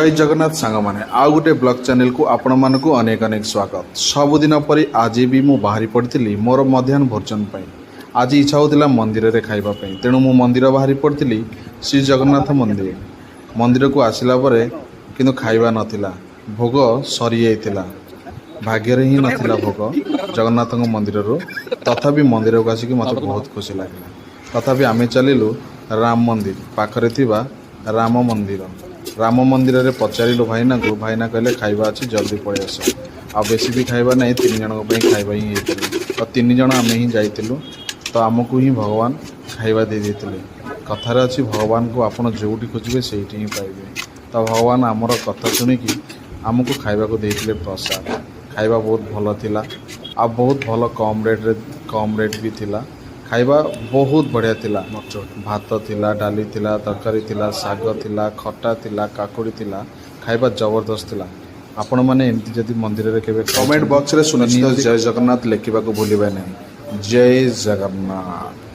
ଜୟ ଜଗନ୍ନାଥ ସାଙ୍ଗମାନେ, ଆଉ ଗୋଟେ ବ୍ଲଗ୍ ଚ୍ୟାନେଲକୁ ଆପଣମାନଙ୍କୁ ଅନେକ ଅନେକ ସ୍ୱାଗତ। ସବୁଦିନ ପରି ଆଜି ବି ମୁଁ ବାହାରି ପଡ଼ିଥିଲି ମୋର ମଧ୍ୟାହ୍ନ ଭୋଜନ ପାଇଁ। ଆଜି ଇଚ୍ଛା ହେଉଥିଲା ମନ୍ଦିରରେ ଖାଇବା ପାଇଁ, ତେଣୁ ମୁଁ ମନ୍ଦିର ବାହାରି ପଡ଼ିଥିଲି, ଶ୍ରୀ ଜଗନ୍ନାଥ ମନ୍ଦିର। ମନ୍ଦିରକୁ ଆସିଲା ପରେ କିନ୍ତୁ ଖାଇବା ନଥିଲା, ଭୋଗ ସରିଯାଇଥିଲା। ଭାଗ୍ୟରେ ହିଁ ନଥିଲା ଭୋଗ ଜଗନ୍ନାଥଙ୍କ ମନ୍ଦିରରୁ। ତଥାପି ମନ୍ଦିରକୁ ଆସିକି ମୋତେ ବହୁତ ଖୁସି ଲାଗିଲା। ତଥାପି ଆମେ ଚାଲିଲୁ ରାମ ମନ୍ଦିର ପାଖରେ ଥିବା ରାମ ମନ୍ଦିର। ରାମ ମନ୍ଦିରରେ ପଚାରିଲୁ ଭାଇନାଙ୍କୁ। ଭାଇନା କହିଲେ, "ଖାଇବା ଅଛି, ଜଲ୍ଦି ପଳେଇ ଆସ।" ଆଉ ବେଶୀ ବି ଖାଇବା ନାହିଁ, ତିନି ଜଣଙ୍କ ପାଇଁ ଖାଇବା ହିଁ ହେଇଥିଲା। ତ ତିନି ଜଣ ଆମେ ହିଁ ଯାଇଥିଲୁ, ତ ଆମକୁ ହିଁ ଭଗବାନ ଖାଇବା ଦେଇ ଦେଇଥିଲେ। କଥାରେ ଅଛି, ଭଗବାନଙ୍କୁ ଆପଣ ଯେଉଁଠି ଖୋଜିବେ ସେଇଠି ହିଁ ପାଇବେ। ତ ଭଗବାନ ଆମର କଥା ଶୁଣିକି ଆମକୁ ଖାଇବାକୁ ଦେଇଥିଲେ ପ୍ରସାଦ। ଖାଇବା ବହୁତ ଭଲ ଥିଲା ଆଉ ବହୁତ ଭଲ କମ୍ ରେଟ୍ରେ, କମ୍ ରେଟ୍ ବି ଥିଲା। ଖାଇବା ବହୁତ ବଢ଼ିଆ ଥିଲା। ଭାତ ଥିଲା, ଡାଲି ଥିଲା, ତରକାରୀ ଥିଲା, ଶାଗ ଥିଲା, ଖଟା ଥିଲା, କାକୁଡ଼ି ଥିଲା। ଖାଇବା ଜବରଦସ୍ତ ଥିଲା। ଆପଣମାନେ ଏମିତି ଯଦି ମନ୍ଦିରରେ କେବେ କମେଣ୍ଟ ବକ୍ସରେ ସୁନିଶ୍ଚିତ ଜୟ ଜଗନ୍ନାଥ ଲେଖିବାକୁ ଭୁଲିବେ ନାହିଁ। ଜୟ ଜଗନ୍ନାଥ।